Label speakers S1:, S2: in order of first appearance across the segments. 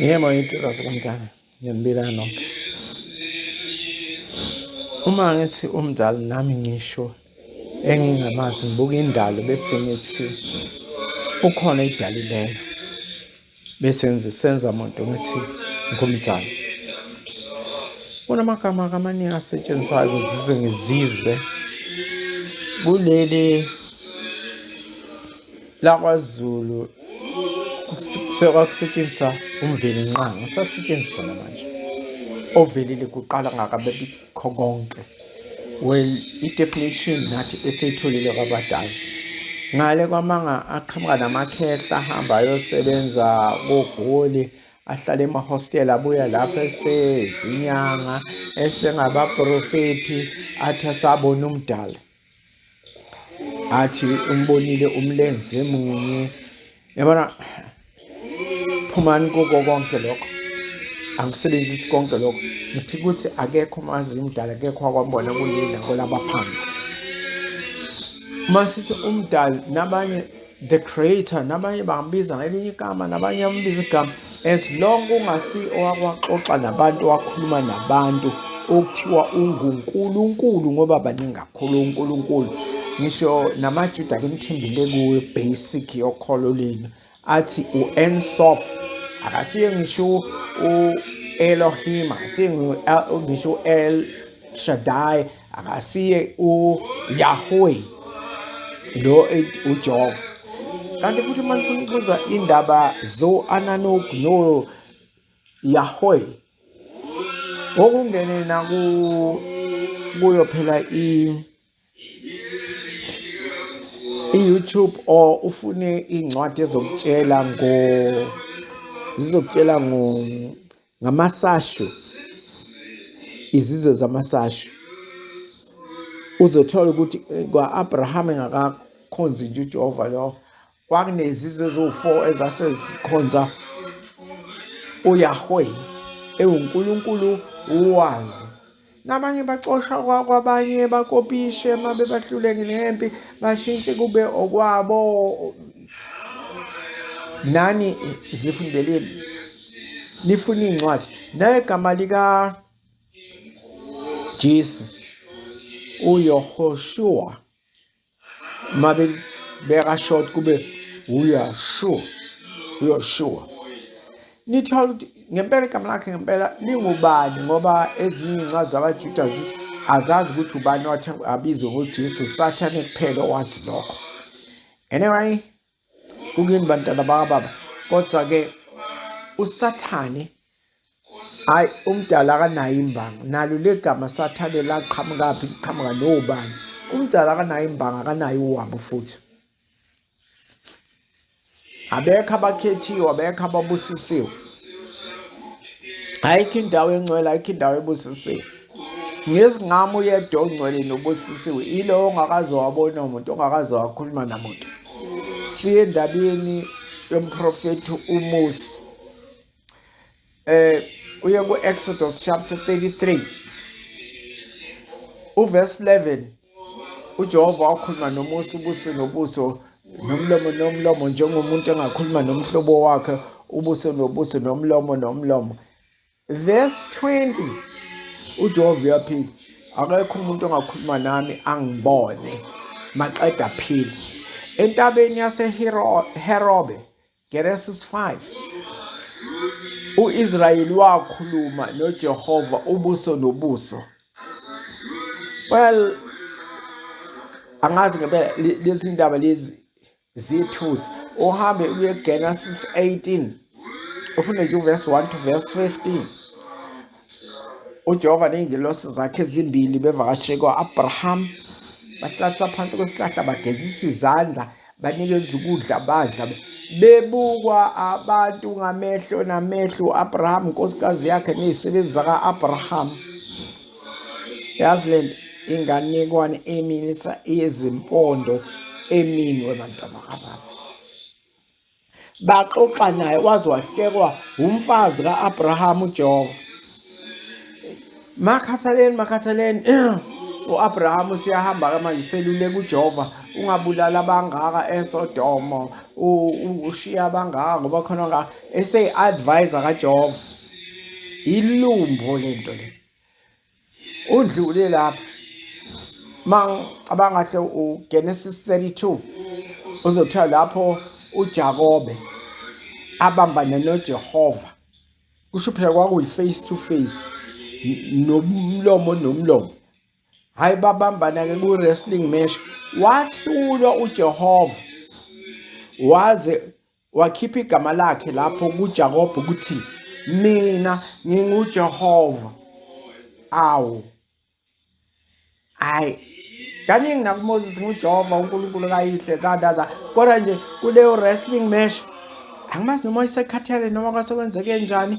S1: Yebo, intokazi kamntana, ngiyanibika nonke. Uma ngithi umdali nami ngisho engingamazi ngibuka indalo bese ngithi ukhona idalileyo bese ngisenza muntu ngithi ngumdali. Kunamagama amaningi asetshenziswayo ukuze ngizizwe kuleli lakwaZulu sekwakusetshenziswa uMvelinqangi usasetshenziswa namanje ovelile kuqala ngakabebikho konke. Well, i-definition nathi esiyitholile kwabadala ngale kwamanga aqhamuka namakhehla ahamba ayosebenza koGoli ahlale emahostela abuya lapho esezinyanga esengabaprofethi athi asabona umdali athi umbonile umlenze munye yabona phumani kuko konke lokho angisebenzisi konke lokho ngiphika ukuthi akekho umazi umdala akekho wakwambona kunina kwelabaphansi uma sithi umdali nabanye the creator nabanye bangambiza ngelinye igama nabanye bambiza igama as long ungasi owakwaxoxa nabantu wakhuluma nabantu okuthiwa unguNkulunkulu ngoba baningi kakhulu uNkulunkulu ngisho namaJuda ke nithembile kuyo basic yokholo lenu athi u-Ensof akasiye ngisho u-Elohim akasiye ngisho u-El Shaddai akasiye uYahweh lo uJehova. Kanti futhi uma nifuna ukuzwa indaba zo-Ananuk no Yahweh okungene naku kuyo phela i i-YouTube or ufune iy'ncwadi ezokutshela ngo zizokutshela ngo ngamasashu izizwe zamasashu uzothola ukuthi eh, kwa-Abraham engakakhonzi nje uJehova lo kwakunezizwe eziwu-4 ezase zikhonza uYahweh ewuNkulunkulu wazo nabanye bacosha kwabanye bakopishe uma bebahluleke nempi bashintshe kube okwabo nani zifundeleni nifuna iy'ncwadi negama lika Jesu uYohoshua uma beka short kube uyasure uyosure nithola ukuthi ngempela igama lakhe ngempela lingubani ngoba ezinye iy'ncwadi zabajuda zithi azazi ukuthi ubani wathi abizwe ngojesu sathane kuphela owazi lokho anyway kukini bantwana bakababa kodwa-ke usathane Hayi umdala akanayo imbanga nalo legama sathane laqhamukaphi liqhamuka nobani umdala akanayo imbanga akanayo uwabo futhi abekho abakhethiwe abekho ababusisiwe ayikho indawo engcwele ayikho indawo ebusisiwe ngezingami uyedwa ongcwele nobusisiwe yilowo ongakaze wabona umuntu ongakaze wakhuluma namuntu siye endabeni yomprofethi uMose eh uye ku-Exodus chapter 33 uverse 11 uJehova wakhuluma noMose ubuso nobuso nomlomo nomlomo njengomuntu engakhuluma nomhlobo wakhe ubuso nobuso nomlomo nomlomo verse 20 uJehova uyaphika akekho umuntu ongakhuluma nami angibone maqeda aphile entabeni yaseHerobe Genesis 5 uIsrayeli wakhuluma noJehova ubuso nobuso well angazi ngempela lezi ndaba lezi ziyethusa uhambe uye Genesis 18 ufune nje uverse 1 to verse 15 uJehova ney'ngelosi zakhe ezimbili bevakashe kwa-Abraham bahlalisa phansi kwesihlahla bagezisa izandla banikeza ukudla badla bebukwa abantu ngamehlo namehlo u-Abraham inkosikazi yakhe ney'sebenzi zaka-Abraham yazi le nto inganekwane eminisa izimpondo emini webantwana Baxoxa naye waze wahlekwa umfazi ka-Abraham uJehova. Makhathaleni makhathaleni u-Abraham usiyahamba-ke manje useluleka uJehova ungabulali abangaka eSodomo, ushiya abangaka ngoba khona nga eseyi-advisor kaJehova. Ilumbo lento le. Udlule lapha. Mangicabanga kahle uGenesis 32 uzothiwa lapho uJakobe abambane noJehova. Kusho phela kwakuyi face to face nomlomo nomlomo. Hayi babambana ke ku wrestling match wahlulwa uJehova waze wakhipha igama lakhe lapho kuJakobe ukuthi mina nginguJehova. Awu hayi kaningi nakuMoses nguJehova uNkulunkulu kayihle da da da kodwa nje kuleyo wrestling match angimazi noma isekhathele noma kwase kwenzeke njani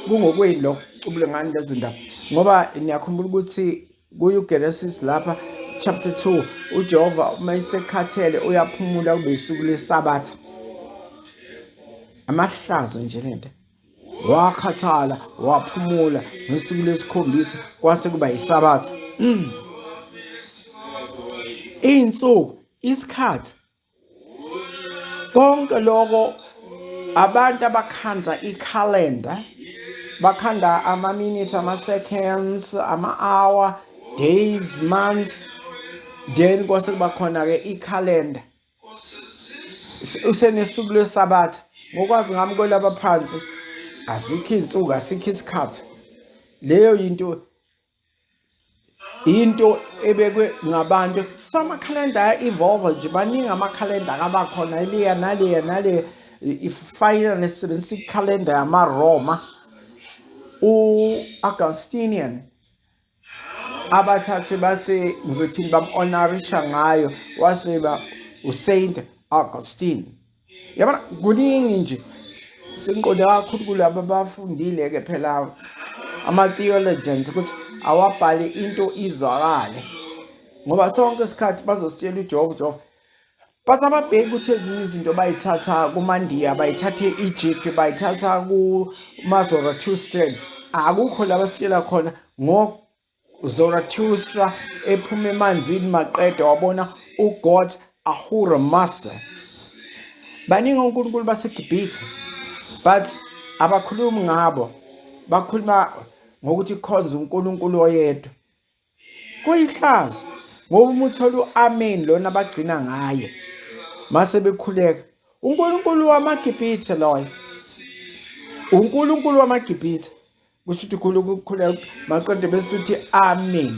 S1: kungokwenu lokho cubule ngani lezi ndaba ngoba niyakhumbula ukuthi kuYugenesis lapha chapter 2 uJehova uma esekhathele uyaphumula kube isuku leSabatha. Amahlazo nje lento. Wakhathala waphumula ngosuku lesikhombisa kwase kuba yiSabatha. Iy'nsuku, isikhathi Konke lokho abantu abakhanza ikhalenda bakhanda ama-minutes, ama-seconds, ama-hour, days, months, then kwase kuba khona-ke ikhalenda. Usenesuku lweSabatha. Ngokwazi ngami kwelaba phansi azikho iy'nsuku, asikho isikhathi. Leyo yinto into ebekwe ngabantu. So amakhalenda aya-evolve nje, baningi amakhalenda akaba khona iliya naleya naleya. Finally sisebenzisa ikhalenda yamaRoma u-Augustinian abathathe base ngizothini bam-honorisha ngayo wase ba uSaint Augustine. Yabona kuningi nje sengiqonde kakhulu kulabo abafundile-ke phela ama-theologians ukuthi awabhale into izwakale ngoba sonke isikhathi bazositshela uJehova uJehova but ababheki ukuthi ezinye izinto bayithatha kumaNdiya bayithatha e-Egypt bayithatha kuma-Zoroastrian akukho la basitshela khona Zarathustra ephuma emanzini maqede wabona uGod Ahura Mazda. Baningi onkulunkulu baseGibhithe but abakhulumi ngabo, bakhuluma ngokuthi khonza uNkulunkulu oyedwa. Kuyihlazo ngoba uma uthola u-amen lona abagcina ngaye mase bekhuleka uNkulunkulu wamaGibhithe loyo, uNkulunkulu wamaGibhithe. Kusho ukuthi khulu ukukhuleka maqede bese uthi amen.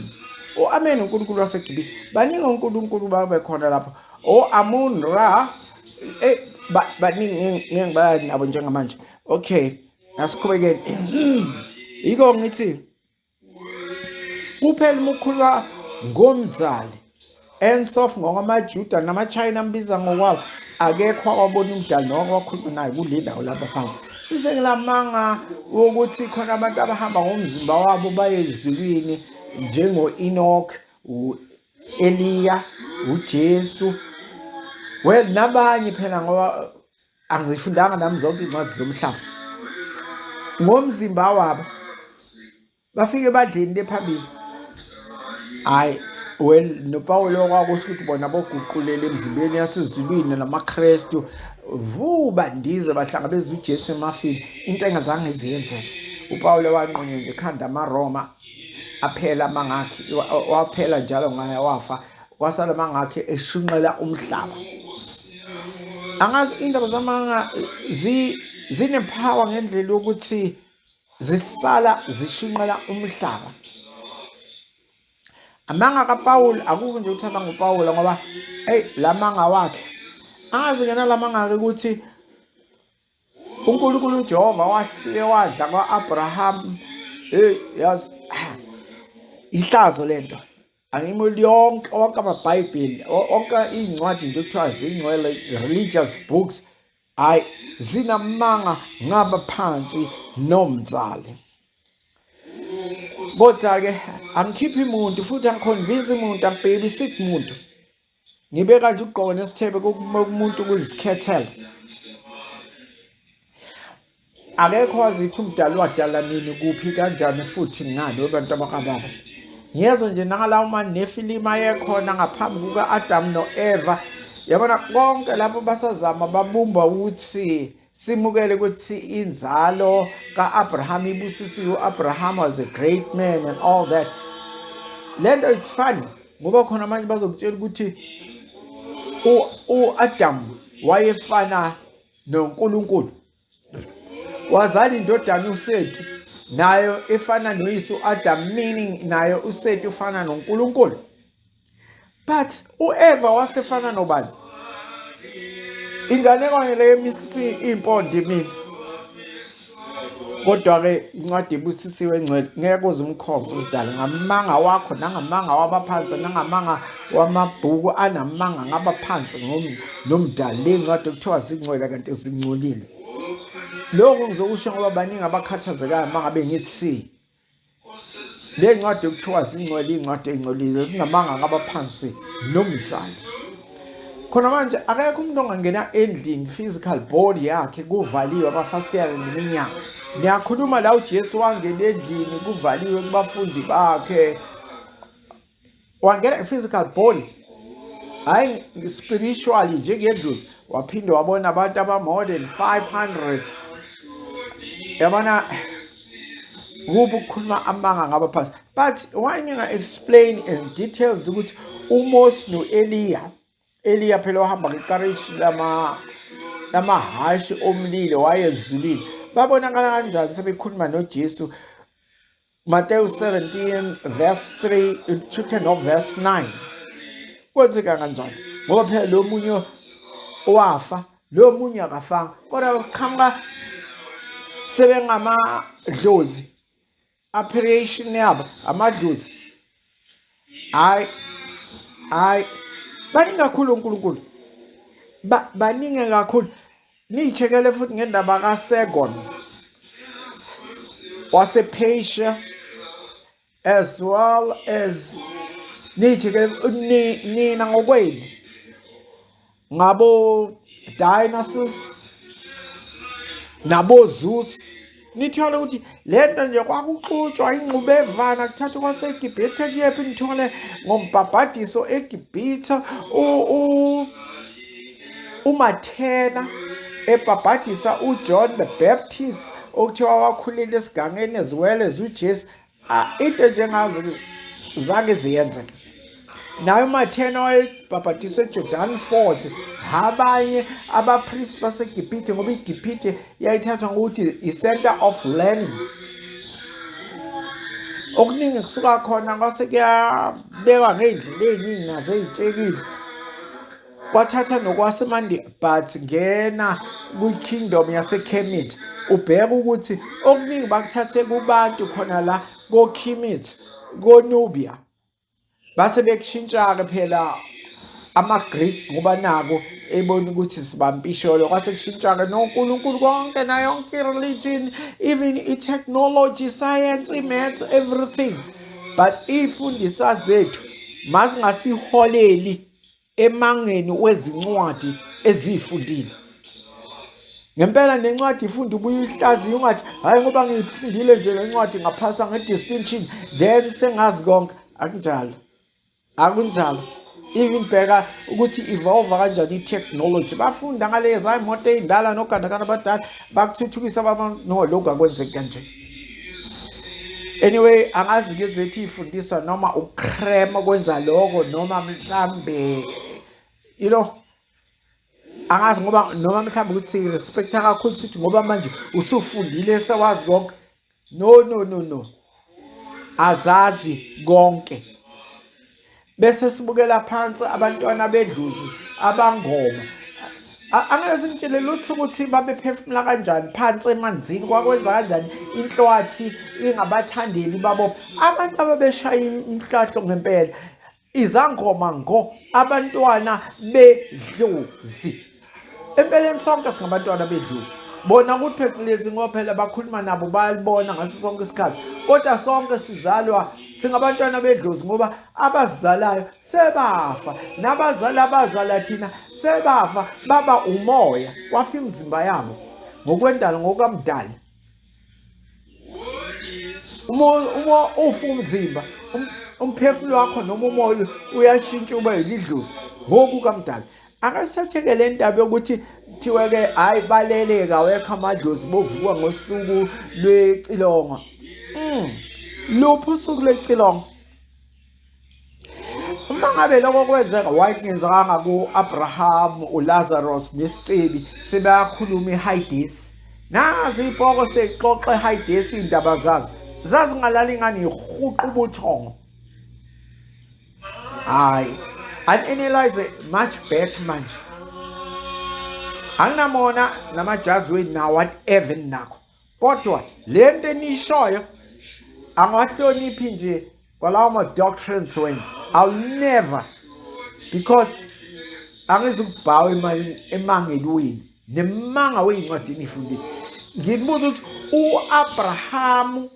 S1: U-amen uNkulunkulu waseGibhithe. Baningi onkulunkulu babe khona lapho. O-Amun Ra, eh baningi ngeke ngibala nabo njengamanje. Okay, asiqhubekeni. Yiko ngithi kuphela uma ukhuluma ngomzali Ensof ngokwamaJuda namaChina ambiza ngokwabo akekho awabona umdali noma wakhuluma naye kule ndawo lapha phansi. Sisengilamanga wokuthi khona abantu abahamba ngomzimba wabo baye ezulwini njengo-Enoch, u-Eliya, uJesu, well nabanye phela ngoba angizifundanga nami zonke iy'ncwadi zomhlaba ngomzimba wabo. Bafike badleni le phambili. Hayi well noPawulu okwakusho ukuthi bona boguqulela emzimbeni yasezulwini namaKristu vuba ndize bahlangabeza uJesu emafini into engazange iziyenzeke. UPawulu wanqunywa nje ekhanda amaRoma aphela amangakhi waphela njalo ngaye wafa kwasala amangakhi eshunqela umhlaba. Angazi indaba zamanga zinepower ngendlela yokuthi zisala zishinqela umhlaba. Amanga kaPawulu akukho nje ukuthanda ngoPawulu ngoba hey lamanga wakhe angazi ngena lamanga ke ukuthi uNkulunkulu uJehova wafike wadla kwa-Abraham. Hey yazi ihlazo lento angimoli yonke wonke amabhayibheli onke iy'ncwadi nje kuthiwa zingcwele religious books Hayi zinamanga ngaba phansi nomzali. Kodwa ke angikhiphi muntu futhi angiconvince muntu angibabysit muntu. Ngibeka nje ugqoko nesithebe kumuntu ukuzikhethela. Akekho wazi ukuthi umdali wadala nini kuphi kanjani futhi ngani webantu abakababa. Ngiyezwa nje nangalawo maNefilimu ayekhona ngaphambi kuka-Adamu no-Eva. Yabona konke lapho basazama babumba ukuthi simukele ukuthi inzalo ka-Abraham ibusisiwe. U-Abraham was a great man and all that. Lento it's funny ngoba khona manje bazokutshela ukuthi u-Adam wayefana noNkulunkulu. Wazala indodana uSeti nayo efana noyise u-Adam, meaning nayo uSeti ufana noNkulunkulu. But u-Eva wasefana nobani? Inganekwane leyo emisisi iy'mpondo imile. Kodwa-ke incwadi ibusisiwe engcwele ngeke uze umkhonze umdali ngamanga wakho nangamanga wabaphansi nangamanga wamabhuku anamanga ngabaphansi nomdali. Le ncwadi okuthiwa zingcwele kanti zingcolile. Lokhu ngizokusho ngoba baningi abakhathazekayo uma ngabe ngithi Le ncwadi okuthiwa zingcwele iy'ncwadi ey'ngcolile zinamanga ngabaphansi nomzali. Khona manje akekho umuntu ongangena endlini physical body yakhe kuvaliwe amafasitela neminyango. Niyakhuluma la uJesu wangena endlini kuvaliwe kubafundi bakhe. Wangena physical body hayi spiritually njengedlozi waphinde wabona abantu aba more than 500 yabona kuba ukukhuluma amanga ngabaphansi but why ninga explain in details ukuthi uMose noEliya Eliya phela wahamba ngekarishi lama lamahhashi omlilo wayezulwini babonakala kanjani sebekhuluma noJesu Mateyu 17 verse 3 to no verse 9. Kwenzeka kanjani? Ngoba phela lo munye wafa, lo munye akafanga. Kodwa qhamuka sebengamadlozi. Appearation yabo amadlozi. Hayi hayi baningi kakhulu uNkulunkulu. Baningi kakhulu. Niyithekele futhi ngendaba kaSegon wasePersia as well as niyithekele nina ngokwenu ngabo Dionysus nabo Zeus nithole ukuthi le nto nje kwakuxutshwa ingxubevana kuthathwa kwaseGibhithe kuyephi nithole ngombhabhadiso eGibhithe uMathena ebhabhadisa uJohn the Baptist okuthiwa wakhulela esigangeni as well as uJesu. Into njengazi zange ziyenzeke. Naye uMathena wayebhabhadiswe eJordan Ford abanye abapristi baseGibhithe ngoba iGibhithe yayithathwa ngokuthi i-center of learning. Okuningi kusuka khona kwase kuyabekwa ngey'ndlela ey'ningi nazo ey'tshekile. Kwathatha nokwaseMandiya but ngena kwi-kingdom yaseKhemit ubheke ukuthi okuningi bakuthathe kubantu khona la koKhemit koNubia base bekushintsha-ke phela ama-Greek ngoba nako ebona ukuthi sibampisholo kwase kushintsha-ke noNkulunkulu konke nayo yonke i-religion even i-technology science i-maths everything but iy'fundisa zethu mazingasiholeli emangeni wezincwadi eziyifundile. Ngempela nencwadi ifunda ubuye uyihlaziye ungathi hhayi ngoba ngiyifundile nje le ncwadi ngaphasa nge-distinction then sengazi konke. Akunjalo, akunjalo. Even bheka ukuthi evolve kanjani i-technology. Bafunda ngalezi hayi moto ey'ndala nogandaganda abadala bakuthuthukisa baba no lokhu akwenzeki kanje. Anyway, angazi ke zethi ifundiswa noma ukrema kwenza lokho noma mhlambe you know angazi ngoba noma mhlambe ukuthi respecta kakhulu sithi ngoba manje usufundile sewazi konke. No no no no. Azazi konke. Bese sibukela phansi abantwana bedlozi abangoma. Angeke singitshele lutho ukuthi babephefumula kanjani phansi emanzini kwakwenza kanjani inhlwathi ingabathandeli babo abantu ababeshaya imhlahlo ngempela izangoma ngo abantwana bedlozi. Empeleni sonke singabantwana bedlozi. Bona ukuthi phecelezi ngoba phela bakhuluma nabo bayalibona ngaso sonke isikhathi kodwa sonke sizalwa singabantwana bedlozi ngoba abazalayo sebafa nabazali abazala thina sebafa baba umoya kwafa imizimba yabo ngokwendalo ngokukamdali. Uma uma ufa umzimba Umphefumulo wakho noma umoya uyashintsha ube yilidlozi ngokukamdali. Akasetheke le ndaba yokuthi kuthiwe-ke hhayi balele kawekho amadlozi bovuka ngosuku lwecilongo. Luphi usuku lwecilongo? Uma ngabe lokho kwenzeka, why kungenzekanga ku-Abraham, uLazarus nesicebi sebayakhuluma iHayidesi? Nazi iy'poko seyixoxa eHayidesi iy'ndaba zazo. Zazingalali ngani yihuqa ubuthongo. Hayi, i-analyze much better manje. Anginamona namajazi wenu na whatever nakho. Kodwa le nto eniyishoyo angiwahloniphi nje kwalawo ma-doctrines wena. I'll never, because angizukubhawa emangelweni nemanga weyincwadi eniyifundile. Nginibuza ukuthi u-Abrahamu,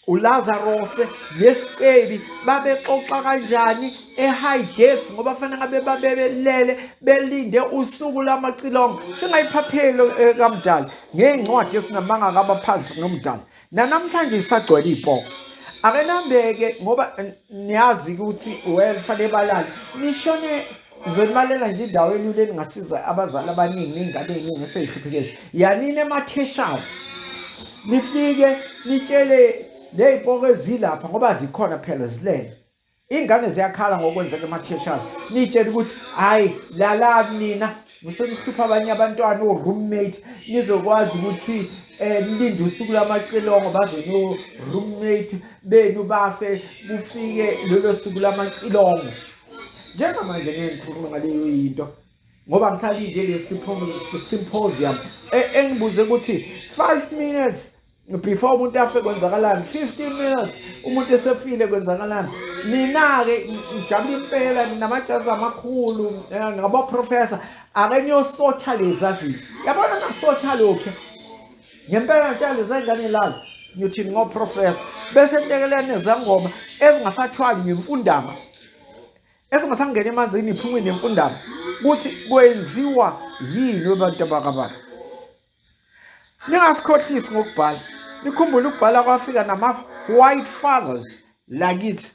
S1: uLazarus nesicebi babexoxa kanjani eHayidesi, ngoba fanele ngabe babelele belinde usuku lamacilongo. Singayiphapheli kamdali ngey'ncwadi esinamanga kabaphansi nomdali. Nanamhlanje isagcwele iy'poko. Ake nambeke ngoba niyazi ukuthi well fanele balale. Nishone, ngizonibalela nje indawo elula eningasiza abazali abaningi ney'ngane ey'ningi esey'hluphekile. Yanini ematheshana nifike nitshele ley'poko ezilapha ngoba zikhona phela zilele. Iy'ngane ziyakhala ngokwenzeka ematheshana. Niy'tshele ukuthi hhayi lalani nina, musenihlupha abanye abantwana o-roommate, nizokwazi ukuthi nilinde usuku lwamacilongo baze no-roommate benu bafe kufike lolo suku lamacilongo. Njengamanje ngeke ngikhulume ngaleyo yinto ngoba ngisalinde le symposium engibuze ukuthi 5 minutes before umuntu afe kwenzakalani, 15 minutes umuntu esefile kwenzakalani. Nina-ke ngijabula impela ninamajazi amakhulu ngaboprofessor, ake niyosotha leza zinto. Yabona ngasotha lokhu ngempela ngitshela leza ngane lalo ngiyothini ngoprofessor, bese nilekelela nezangoma ezingasathwali ngemfundama, ezingasangena emanzini iphume nemfundama, kuthi kwenziwa yini webantu abakababa. Ningasikhohlisi ngokubhala. Nikhumbule ukubhala kwafika nama-white fathers lakithi.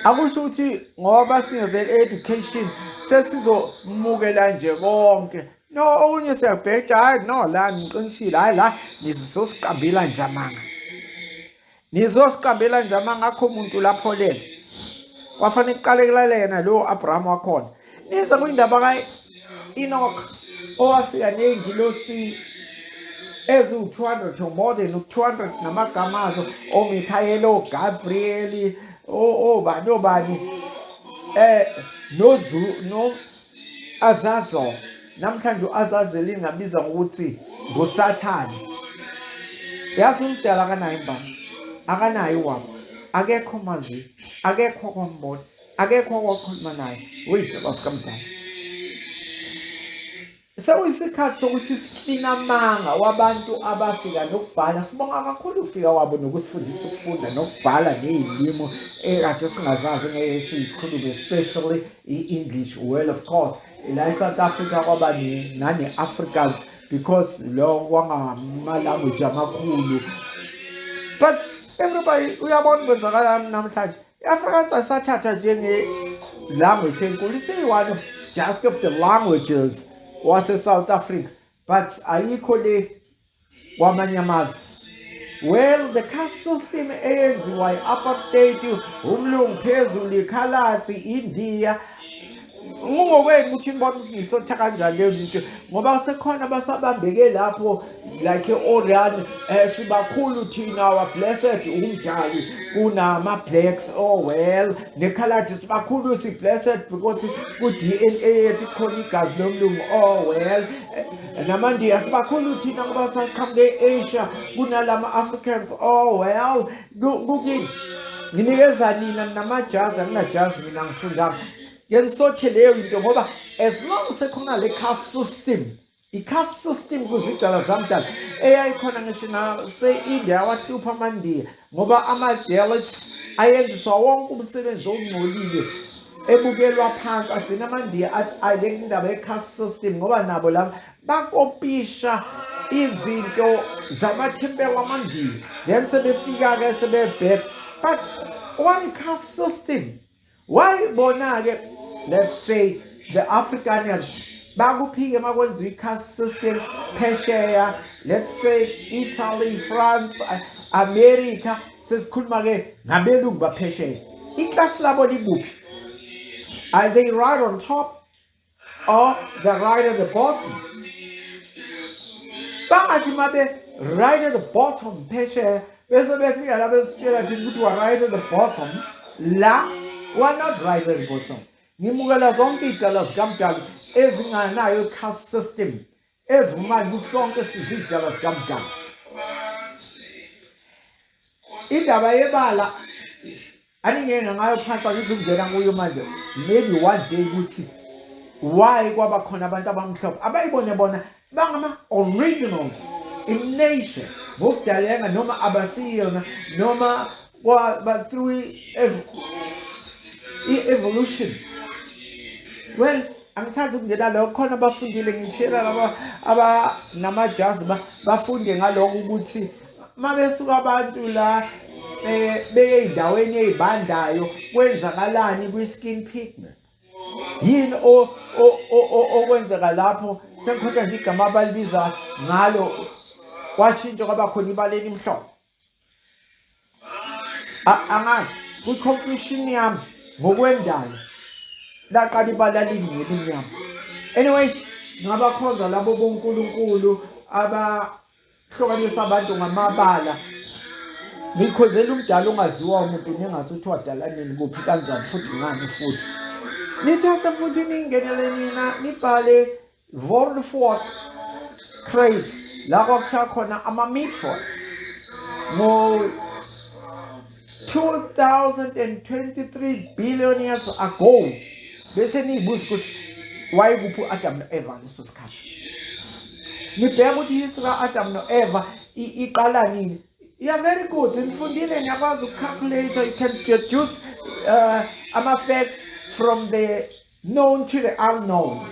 S1: Akusho ukuthi ngoba singezele education sesizomukela nje konke. No, okunye siyabheka, hhayi no la niqinisile, hhayi la nizosiqambela nje amanga. Nizosiqambela nje amanga akho umuntu lapho lele. Kwafanele kuqale kulale yena lowo Abraham wakhona. Nize kwindaba ka-Enoch owafika ney'ngilosi eziwu-200 or more than 200 namagama azo, oMikhayeli, oGabrieli, obani obani, nozu no Azazel. Namhlanje u-Azazel ingabiza ngokuthi nguSathane. Yazi umdala akanayo imbali, akanayo iwabo, akekho omaziyo, akekho okwambona, akekho okwakhuluma naye. Uyidaba sikamdala. Sekuyisikhathi sokuthi sihlina amanga wabantu abafika nokubhala. Sibonga kakhulu ukufika kwabo nokusifundisa ukufunda nokubhala ney'limi ekade singazazi ngeke siyikhulume, especially i-English. Well, of course la e-South Africa kwaba nane-Afrikaans because lo kwangama-language amakhulu, but everybody uyabona kwenzakalani namhlanje. I-Afrikaans ayisathathwa njenge-language enkulu, isiyi-one of just of the languages wase-South Africa, but ayikho le kwamanye amazwe. Well, the caste system eyenziwa i-apartheid, umlungu phezulu, ikhalatsi, India, kungokwenu ukuthi nibone ukuthi ngisotha kanjani leyo zinto, ngoba sekhona abasabambeke lapho like Orion, sibakhulu thina, our blessed umdali kunama blacks. Oh well, nekhaladi sibakhulu, si blessed because ku DNA yethu khona igazi lomlungu. Oh well, namandiya sibakhulu thina ngoba saqhamuke e-Asia kunalama Africans. Oh well, kukini nginikeza nina namajazi, anginajazi mina, ngifundanga. Ngenisothe leyo into ngoba as long sekhona le caste system, i-caste system kuzidala zamdala eyayikhona ngisho nase-India, wahlupha amaNdiya ngoba ama-Dalits ayenziswa wonke umsebenzi ongcolile, ebukelwa phansi. Agcina amaNdiya athi ayi le ndaba ye-caste system, ngoba nabo laba bakopisha izinto zamathempeli amaNdiya, then sebefika-ke sebebetha. But one caste system, why bona-ke, let's say the Afrikaners bakuphike uma kwenziwa i-caste system phesheya, let's say Italy, France, America, sesikhuluma-ke ngabelungu baphesheya, iklasi labo likuphi? Are they right on top or the right at the bottom? Bangathi uma be right at the bottom phesheya, bese befika la besitshela thina ukuthi wa right at the bottom la, wa not right at the bottom. Ngimukela zonke iy'dalwa zikaMdali ezinganayo i-caste system, ezivumayo ukuthi sonke siziy'dalwa zikaMdali. Indaba yebala aningeke ngayo phansi, angizukungena kuyo manje. Maybe one day, ukuthi why kwaba khona abantu abamhlophe abayibone bona bangama-originals in nature ngokudaleka, noma abasiyona, noma through i-evolution. Well, angithandi ukungena lokho. Khona abafundile, ngishiyela laba abanamajazi bafunde ngalokho, ukuthi uma besuka abantu la beye ey'ndaweni ey'bandayo kwenzakalani kwi-skin pigment, yini okwenzeka lapho. Sengikhohlwa nje igama abalibiza ngalo, kwashintsha kwaba khona ibala elimhlophe. Angazi, kwi-conclusion yami ngokwendalo laqala ibala linye elimnyama. Anyway, ngabakhonza labo bonkulunkulu abahlukanisa abantu ngamabala. Ngikhonzela umdala ongaziwa umuntu, ningazi ukuthi wadala nini, kuphi, kanjani, futhi ngani. Futhi nithathe futhi ningenele nina, nibhale Vredefort crater, la kwakushaya khona ama-meteorites ngo 2023 billion years ago, bese niyibuza ukuthi wayekuphi u-Adam no-Eva ngaleso sikhathi. Nibheka ukuthi history ka-Adam no-Eva iqala nini. Yeah, very good, nifundile, niyakwazi ukucalculate. You can deduce ama-facts from the known to the unknown.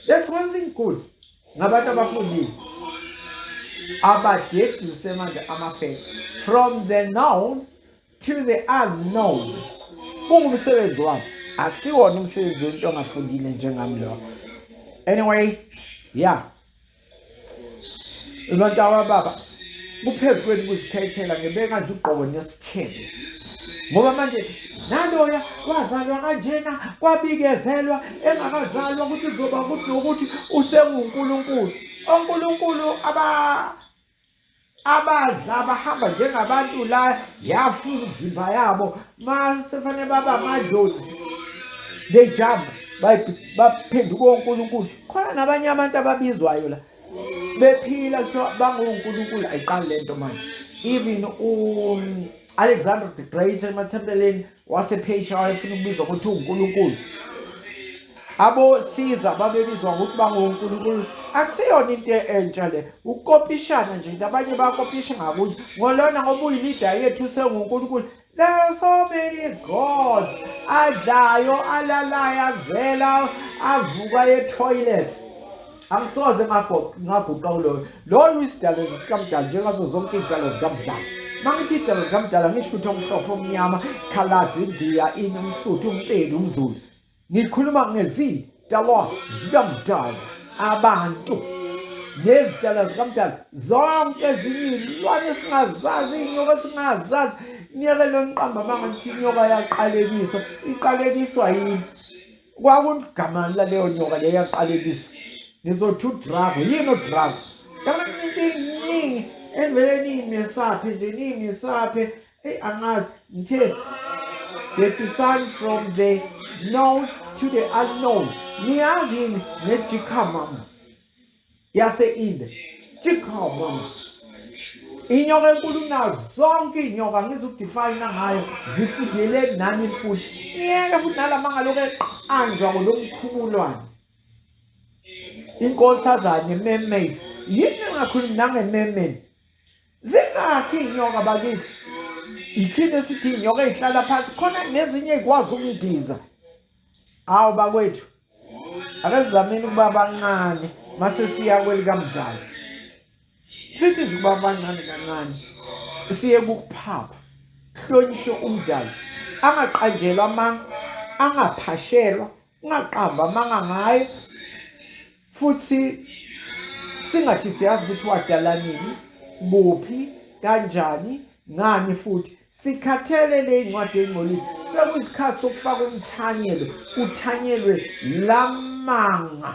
S1: That's one thing good ngabantu abafundile, abadedise manje ama-facts from the known to the unknown. Kungumsebenzi wabo, akusiwona umsebenzi wento ongafundile njengami lo. Anyway, yeah, abantu abababa, kuphezu kwenu ukuzikhethela. Ngibeka nje ugqobo nesithebe, ngoba manje naloya wazalwa kanjena, kwabikezelwa engakazalwa ukuthi kuzoba ukuthi nokuthi usenguNkulunkulu. Onkulunkulu aba abadla abahamba njengabantu la, yafa imizimba yabo, mase fanele baba amadlozi, they jump, baphenduka onkulunkulu. Khona nabanye abantu ababizwayo la bephila, kuthiwa bangonkulunkulu. Ayiqali lento manje. Even um-Alexander the Great emathempelini wasePersia wayefuna ukubizwa ukuthi uwunkulunkulu. Abosiza babebizwa ngokuthi bangonkulunkulu. Akusiyona into entsha le, ukukopishana nje. Abanye bakopisha ngakunye ngolona, ngoba uyilida yethu usengunkulunkulu. There are so many gods adlayo, alalayo, azela, avuka e-toilet. Angisoze ngaguqa kuloyo. Loyo isidalo sikamdala njengazo zonke iy'dalo zikamdala. Uma ngithi iy'dalo zikamdala, ngisho ukuthi omhlophe, omnyama, khaladzi, indiya, ini, umsuthu, umpedi, umzulu. Ngikhuluma ngezidalwa zikamdala, abantu nezidalwa zikamdala zonke, ezinye iy'lwane esingazazi, iy'nyoka esingazazi. Niyeke loniqamba amanga, nithi inyoka yaqalekiswa. Iqalekiswa yini? Kwakuligama laleyo nyoka leyo yaqalekiswa. Nizothi uDrago yini? UDrago, yabona, into ey'ningi enivele niyimesaphe nje, niyimesaphe. Eyi, angazi. Ngithe the descent from the known to the unknown. Niyazi yini ngejikamama yase-India? Jikamama inyoka enkulu kunazo zonke iy'nyoka. Ngizukudefayina ngayo, zifundele nani futhi. Ngiyeke futhi nalamanga lokhu eqanjwa ngolomkhumulwane, inkosazane, mermaid. Yini engakhulumi nange-mermaid? Zingakhi iy'nyoka bakithi? Ithini esithi iy'nyoka ey'hlala phansi, khona nezinye ey'kwazi ukundiza. Hawu bakwethu, ake sizameni ukuba bancane mase siya kwelikamdala, sithi nje ukuba bancane kancane. Siye kukuphapha, kuhlonishwe umdali, angaqanjelwa amanga, angaphashelwa, ungaqamba amanga ngaye, futhi singathi siyazi ukuthi wadala nini, kuphi, kanjani, ngani futhi. Sikhathele le incwadi engcolile. Sekuyisikhathi sokufaka umthanyelo, kuthanyelwe lamanga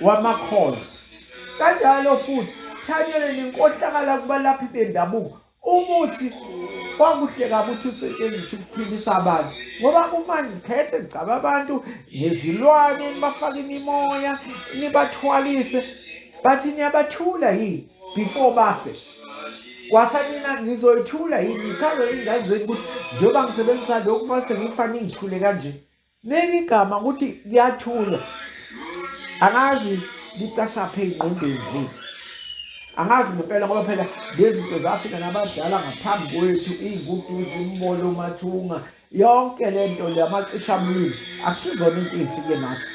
S1: wamakholwa. Kanjalo futhi thanyelwe nenkohlakala kubalaphi bendabuko. Umuthi kwakuhle kabi ukuthi usetshenziswe ukuphilisa abantu, ngoba uma nikhethe ngicaba abantu ngezilwane, nibafake imimoya, nibathwalise, bathi niyabathula yini before bafe? Kwasanina nizoyithula yini? Ngichazele iy'ngane zenu ukuthi njengoba ngisebenzisa lokhu mase ngifa ningithule kanje. Maybe igama ukuthi kuyathulwa, angazi licashaphi ey'ngqondweni zenu, angazi ngempela, ngoba phela lezi zinto zafika nabadala ngaphambi kwethu, iy'nguduzi, imbolo, umathunga, yonke le nto le, amacishamlilo, akusizona into ey'fike nathi.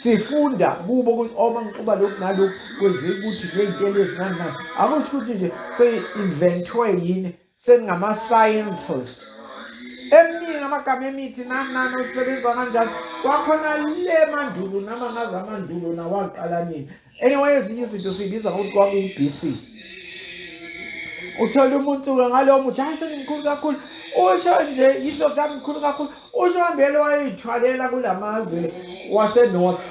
S1: Sifunda kubo ukuthi oma ngixuba lokhu nalokhu kwenzeka ukuthi ngey'ntelo ezinani nani. Akusho ukuthi nje seyi-inventwe yini, seningama-scientist. Eminingi amagama emithi nani nani osebenza kanjani, kwakhona le mandulo nama ngazi amandulo nawaqala nini. Anyway, ezinye izinto siyibiza ngokuthi kwakuwu-B C. Uthola umuntu-ke ngalowo muthi, hayi sengimkhulu kakhulu, usho nje yidlozi lami mkhulu kakhulu, usho hambele wayeyithwalela kula mazwe wase-north.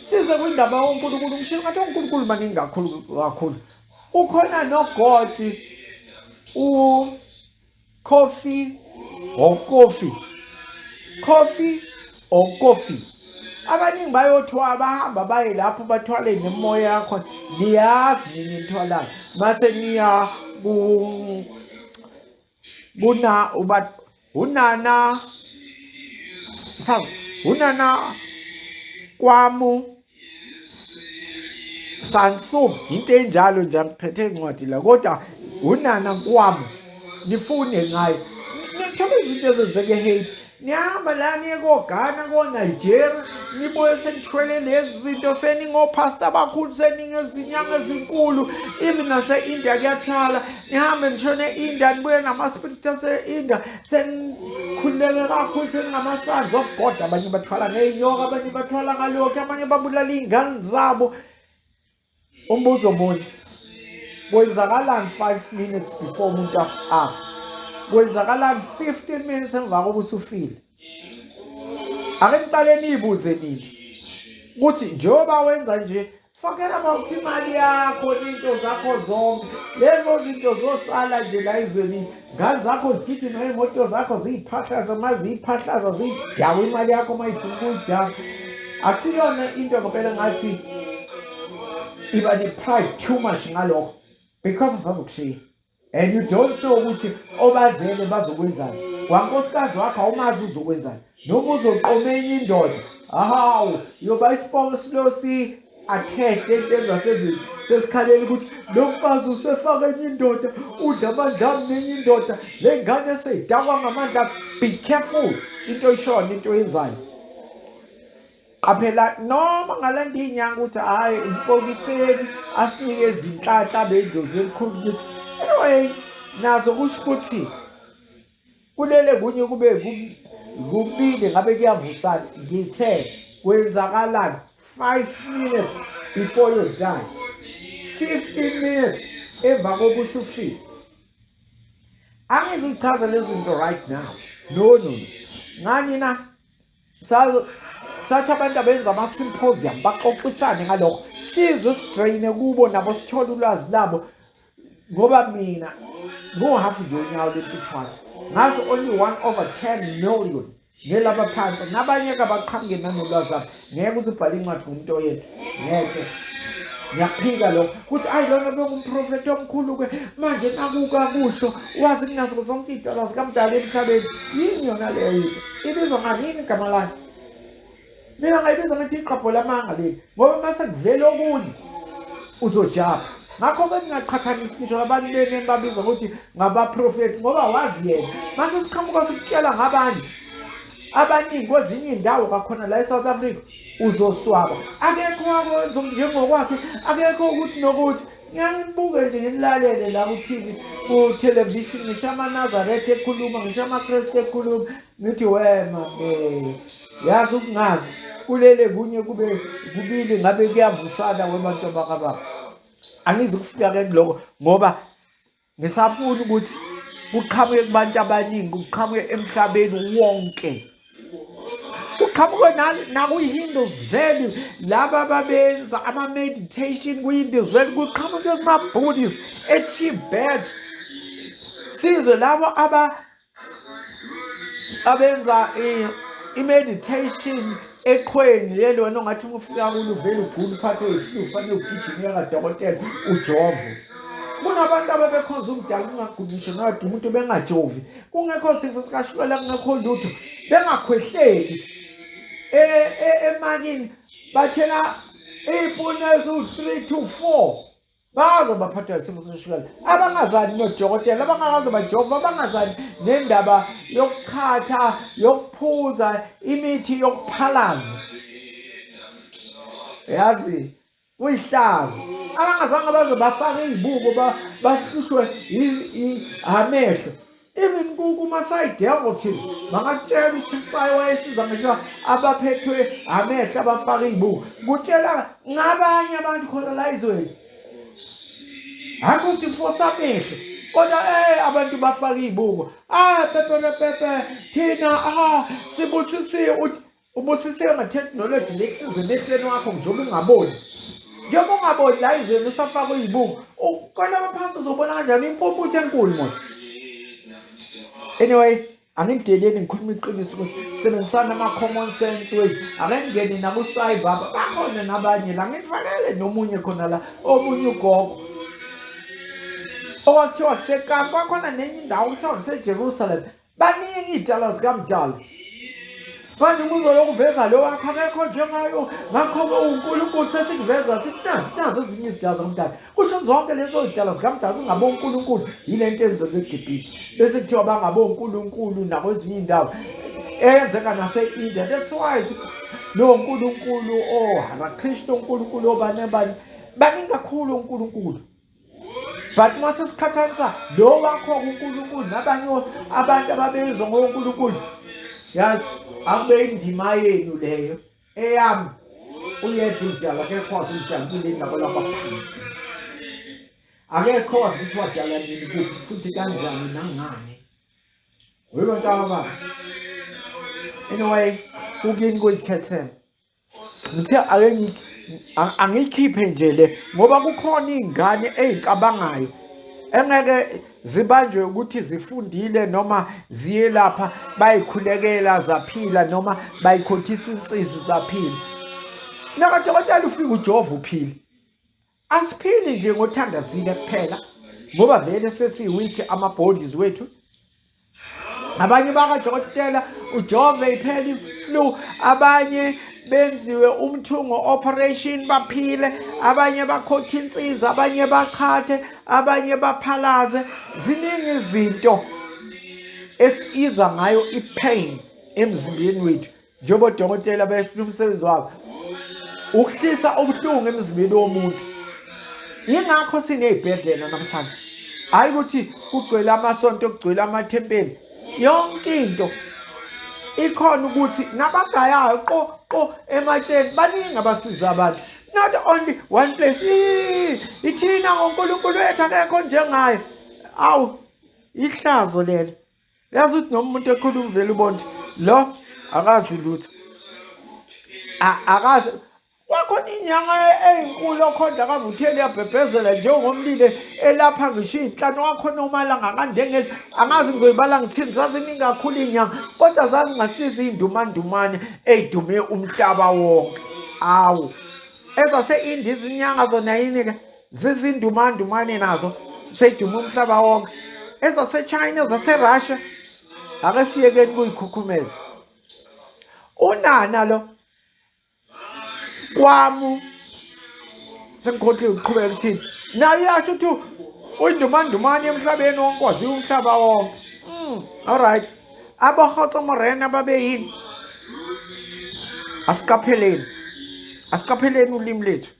S1: Size kwindaba yonkulunkulu, ngishilo ngathi onkulunkulu baningi kakhulu kakhulu. Ukhona nogodi u-coffee or coffee, coffee or coffee. Abaningi bayothwala, bahamba baye lapho bathwale nemimoya yakhona. Niyazi nini nithwalayo mase niya ku kuna uba unana sazi unana kwamu Sansum, into enjalo nje, angiphethe incwadi la, kodwa unana kwamu nifune ngayo, nithola izinto ezenzeka eHaiti. Nihamba la niye koGhana, koNigeria, nibuye senithwele lezi zinto, seningophasta abakhulu, seningezinyanga ezinkulu. Even nase-India kuyathwala, nihambe nishone e-India, nibuye nama-spirit ase-India, senikhululeke kakhulu, seningama-sons of God. Abanye bathwala ngey'nyoka, abanye bathwala ngalokhu, abanye babulala iy'ngane zabo. Umbuzo munye, kwenzakalani 5 minutes before umuntu afa? Kwenzakalani 15 minutes emva kokuba usufile? Ake niqale niyibuze nina ukuthi njengoba wenza nje, forget about imali yakho ney'nto zakho zonke, lezo zinto zosala nje la ezweni. Ngane zakho zigijima ngey'moto zakho, ziyiphahlaza, uma ziyiphahlaza ziyidakwa imali yakho uma ifuna ukuyidaka. Akusiyona into ngempela ngathi iba ne-pride too much ngalokho, because usazokushiya and you don't know ukuthi obazele bazokwenzani. Kwankosikazi wakho awumazi uzokwenzani, noma uzoqoma enye indoda. Hawu, yoba isibongo silosi attached entweni zasesikhaleni ukuthi lo mfazi usefaka enye indoda, udla amandla ami nenye indoda, le ngane seyidakwa ngamandla. Be careful into oyishona, into oyenzayo. Qaphela noma ngalanda iy'nyanga ukuthi hhayi mpokiseni asinike izinhlanhla bedlozi elikhulu ukuthi anyway nazo kusho ukuthi kulele kunye kube kubili ngabe kuyavusana. Ngithe kwenzakalani 5 minutes before you die, 15 minutes emva kokuba usufile. Angizuchaza lezi zinto right now, no no no. Ngani na sathi abantu abenza ama-symposium baxoxisane ngalokho, sizwe sidraine kubo nabo, sithole ulwazi labo, ngoba mina nguhafu nje unyawo lwentuthwane, ngazi only 1 over 10 million ngelaba phansi, nabanye-ke abaqhamuke nanolwazi labo. Ngeke uze ubhale incwadi ngomuntu oyedwa, ngeke, ngiyakuphika lokho ukuthi ayi lona bengumprofethi omkhulu-ke manje nakukakusho wazi kunazo zonke iy'dalwa zikamdala emhlabeni. Yini yona leyo into ibizwa ngani? Yini igama layo? Mina ngayibiza ngathi iqapho lamanga leli, ngoba uma sekuvele okunye uzojabha. Ngakho-ke ningaqhathanisi ngisho abantu benu enibabiza ukuthi ngabaprofethi, ngoba wazi yena. Mase siqhamuka sikutshela ngabanye abaningi kwezinye iy'ndawo kakhona la e-South Africa, uzoswaba. Akekho wakwenza njengokwakhe, akekho ukuthi nokuthi. Ngiyangibuke nje nginilalele la ku-TV, ku-television, ngisho amaNazaretha ekhuluma, ngisho amaKristu ekhuluma, ngithi wema be yazi ukungazi kulele kunye kube kubili ngabe kuyavusana webantu abakababa. Angizukufika-ke kuloko ngoba ngisafuna ukuthi kuqhamuke kubantu abaningi, kuqhamuke emhlabeni wonke, kuqhamuke nakuyi-Hindus Valley, laba ababenza ama-meditation kwi-Hindus Valley, kuqhamuke kuma-Buddhist e-Tibet, sizwe labo abenza i-meditation eqhweni leli wena ongathi uma ufika kulo uvele ugule uphathwe yi-flu, ufanele ugijime uye kadokotela ujove. Kunabantu ababekhonza umdala ungaguli ngisho noyedwa umuntu, bengajovi, kungekho sifo sikashukela, kungekho lutho, bengakhwehleli. Emakini bathela iy'puni eziwu-3 to 4 baze baphathwa isifo seshukela, abangazani nodokotela, abangakaze bajova, abangazani nendaba yokuchatha, yokuphuza imithi yokuphalaza, yazi kuyihlazo, abangazange baze bafake iy'buko, bahlushwe amehlo. Even kuma-side devotees bangakutshela ukuthi uSayi wayesiza ngisho abaphethwe amehlo, abafaka iy'buko. Kutshela ngabanye abantu khona la ezweni akho sifo samehlo, kodwa abantu bafaka iy'buko. Ah, pepe pepe, thina sibusisiwe. Uthi ubusisiwe nge-technology lekusiza emehlweni wakho njengoba ungaboni, njengoba ungaboni la ezweni usafaka iy'buko, uqala phansi uzobona kanjani? Impumputhe enkulu mos. Anyway, angideleli, ngikhuluma iqiniso ukuthi sebenzisana ama-common sense wethu. Ake ngingene naku-cyber, bakhona nabanye la, ngifakele nomunye khona la, omunye ugogo okwakuthiwa kuseKapa, kwakhona nenye indawo kuthiwa kuseJerusalem. Baningi iy'dalwa zikamdala. Manje uma uzolokuveza lo wakho akekho njengayo, ngakho-ke uNkulunkulu sesikuveza sithi nazi nazi ezinye izidalwa zikamdala. Kusho zonke lezo zidalwa zikamdala zingabonkulunkulu, yile nto eyenzeka eGibhithe. Bese kuthiwa bangabonkulunkulu nakwezinye iy'ndawo, eyenzeka nase-India. That's why lo nkulunkulu oHara Krishna, unkulunkulu obani abani, baningi kakhulu onkulunkulu. But uma sesiqhathanisa lo wakho kuNkulunkulu nabanye abantu ababezwa ngoNkulunkulu, yazi akube indima yenu leyo, eyami uyedwa umdala, akekho wazi umdala kule ndawo labaphansi, akekho wazi ukuthi wadala nini, kuphi futhi kanjani nangani. Webantu ababa, anyway, kukini kuyikhethela. Ngithe ake angiyikhiphe nje le ngoba kukhona iy'ngane ey'cabangayo engeke zibanjwe ukuthi zifundile noma ziye lapha bayikhulekela zaphila noma bayikhothisa insizi zaphila. Nakadokotela ufike ujova uphile. Asiphili nje ngothandazile kuphela ngoba vele sesiyi-weak ama-bodies wethu. Abanye bakajokotela ujove iphela iflu, abanye benziwe umthungo operation baphile, abanye bakhotha insiza, abanye bachathe, abanye baphalaze. Ziningi izinto esiza ngayo ipain emzimbeni wethu, njengoba odokotela befuna umsebenzi wabo ukuhlisa ubuhlungu emzimbeni womuntu. Yingakho siney'bhedlela namhlanje, hhayi ukuthi kugcwele amasonto, kugcwele amathempeli, yonke into ikhona, ukuthi nabagayayo qo qo ematsheni baningi abasiza abantu, not only one place. Ithina ngoNkulunkulu wethu akekho njengaye. Awu, ihlazo lelo. Yazi ukuthi noma umuntu ekhuluma uvele ubone ukuthi lo akazi lutho, akazi. Kwakhona inyanga ey'nkulu okhonda kavutheli yabhebhezela njengomlilo elapha ngisho iy'nhlanu, wakhona umalanga kandengezi, angazi ngizoyibala ngithini, zaziningi kakhulu iy'nyanga, kodwa zazingasiza iy'ndumandumane ey'dume umhlaba wonke. Awu, ezase-India izinyanga zona yini-ke zizindumandumane nazo seyidume umhlaba wonke, ezase-China, ezase-Russia. Ake siyekeni kuyikhukhumeza. Unana lo kwamu sengikhohliwe ukuqhubeka ukuthini, naye uyasho ukuthi uyindumandumane emhlabeni wonke, waziwa umhlaba wonke. All right, aboHotso Morena babeyini? Asiqapheleni, asiqapheleni ulimi lethu.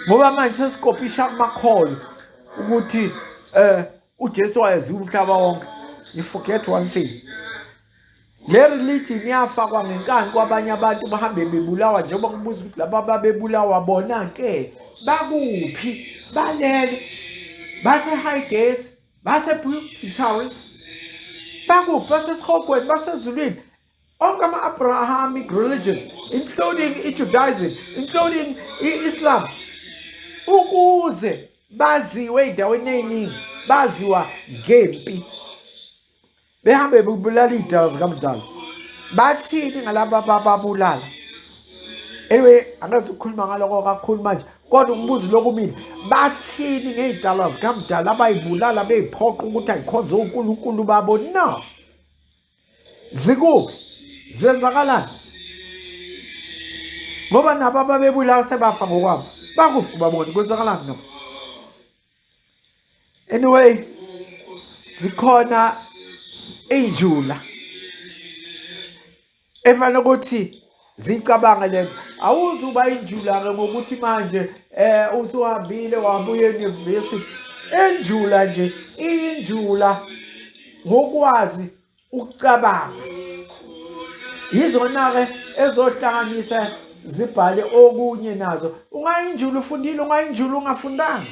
S1: Ngoba manje sesikopisha kumakholwa ukuthi uJesu wayeziwa umhlaba wonke. You forget one thing. Le religion yafakwa ngenkani kwabanye abantu bahambe bebulawa, njengoba kubuza ukuthi laba babebulawa bona ke bakuphi, balele base-Highgate, base-Sorry, bakuphi, basesihogweni, basezulwini. Onke ama-Abrahamic religions, including i-Judaism, including i-Islam, ukuze baziwe ey'ndaweni ey'ningi, baziwa ngempi, behambe bebulala iy'dalwa zikamdala. Bathini ngalaba bababulala? Anyway, angeze ukukhuluma ngaloko kakhulu manje, kodwa umbuzo lokumile, bathini ngey'dalwa zikamdala abayibulala bey'phoqa ukuthi ayikhonze onkulunkulu babo na? Zikuphi? Zenzakalani? Ngoba nabo ababebulala sebafa ngokwabo, bakuphi kubabona? Kwenzakalani nabo? Anyway, zikhona iy'njula efanele ukuthi zicabange lento. Awuzuba injula-ke ngokuthi manje usuhambile wabuya e-university. Injula nje iyinjula ngokwazi ukucabanga. Yizona-ke ezohlanganisa zibhale okunye nazo. Ungayinjula ufundile, ungayinjula ungafundanga.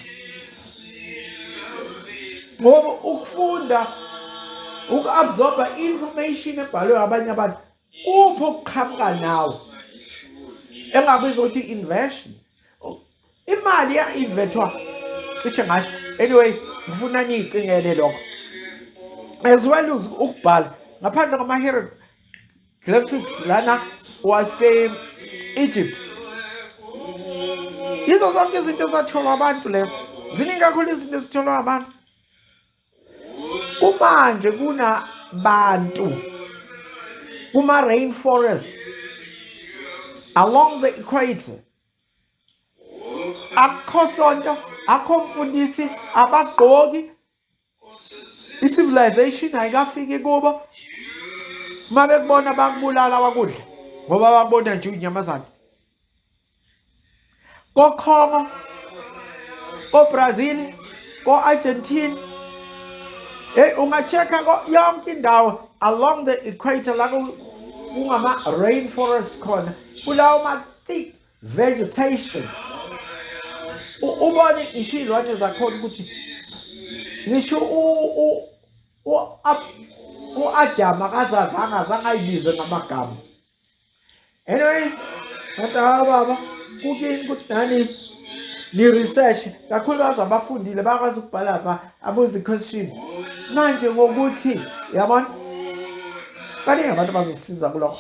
S1: Ngoba ukufunda, uku-absorba information ebhalwe abanye abantu, kuphi okuqhamuka nawe engabiza ukuthi invention. Imali ya-inventwa cishe ngasho. Anyway, ngifuna niyicingele lokho as well as ukubhala ngaphandle kwama-hieroglyphics lana wase-Egypt. Yizo zonke izinto ezatholwa abantu lezo, ziningi kakhulu izinto ezitholwa abantu. Kumanje kunabantu kuma-rainforest along the equator, akukho sonto, akho mfundisi, abagqoki, i-civilization ayikafiki kubo. Uma bekubona bakubulala wakudla, ngoba bakubona nje uyinyamazane. KoCongo, koBrazil, ko-Argentina, hey, unga-check-a yonke indawo along the equator la kungama-rainforest khona, kulawo ma-thick vegetation, ubone ngisho iy'lwane zakhona ukuthi ngisho u-Adam akazazanga azange ayibize ngamagama. Anyway, bantaka baba, kukini ukuthi nani ni-research kakhulukazi, abafundile bayakwazi ukubhala lapha, abuze i-question manje ngokuthi yabona baningi abantu abazosiza kulokho,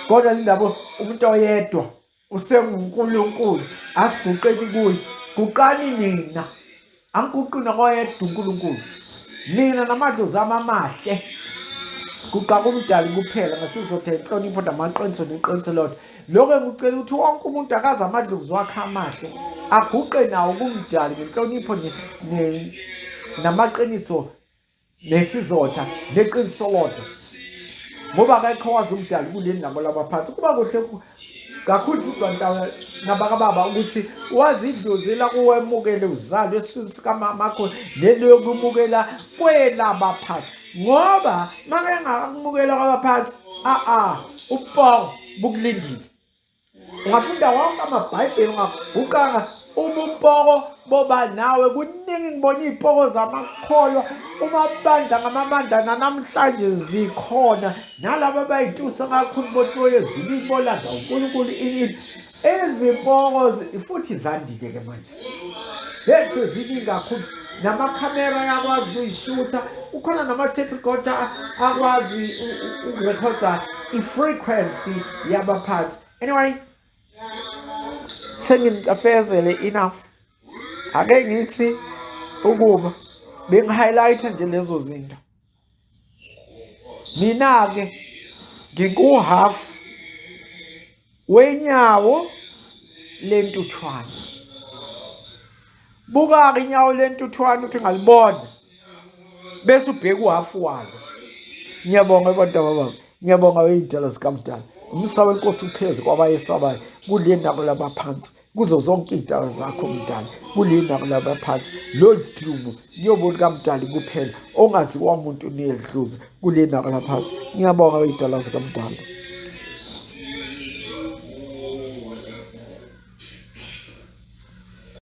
S1: kodwa indaba umuntu oyedwa usenguNkulunkulu, asiguqeki kuye. Guqani nina, angiguqi nokoyedwa uNkulunkulu, nina namadlozi ami amahle. Guqa kumdali kuphela ngesizotha, inhlonipho namaqiniso neqiniso lodwa. Lokho engikucela ukuthi wonke umuntu akaze amadlozi wakhe amahle aguqe nawo kumdali ngenhlonipho namaqiniso nesizotha neqiniso lodwa, ngoba akekho wazi umdali kuleli nabo labaphansi. Kuba kuhle kakhulu futhi bantwana nabakababa ukuthi wazi idlozi lakuwemukele uzalwe esiswini sikamamakho neliyokumukela kwelabaphansi, ngoba makengakumukela kwabaphansi a-a ubupongo bukulindile. Ungafunda wonke amabhayibheli, ungaguqanga ubupoko boba nawe. Kuningi ngibona iy'poko zamakholwa umabandla ngamabandla nanamhlanje zikhona, nalaba abayitusa kakhulu botoya ezulwini bolanda uNkulunkulu ini izipoko futhi zandile-ke manje, bese ziningi kakhulu, namakhamera ayakwazi ukuyishutha, kukhona nama-tape recorder akwazi ukurekhoda i-frequency yabaphathi. Anyway, sengimcafezele enough. Ake ngithi ukuba bengi-highlight-a nje lezo zinto. Mina-ke ngingu-half wenyawo lentuthwane. Buka-ke inyawo lentuthwane uthi ungalibona bese ubheka uhafu walo. Ngiyabonga abantu abababa, ngiyabonga wey'dala zikamdala. Umsa wenkosi uphezu kwabayesabayo kule nabo labaphansi kuzo zonke iy'dalwa zakho mdali kule nabo labaphansi. Lolu dumo kuyobe lukamdali kuphela ongaziwa muntu nedlozi kule nabo laphansi. Ngiyabonga wey'dalwa zikamdali.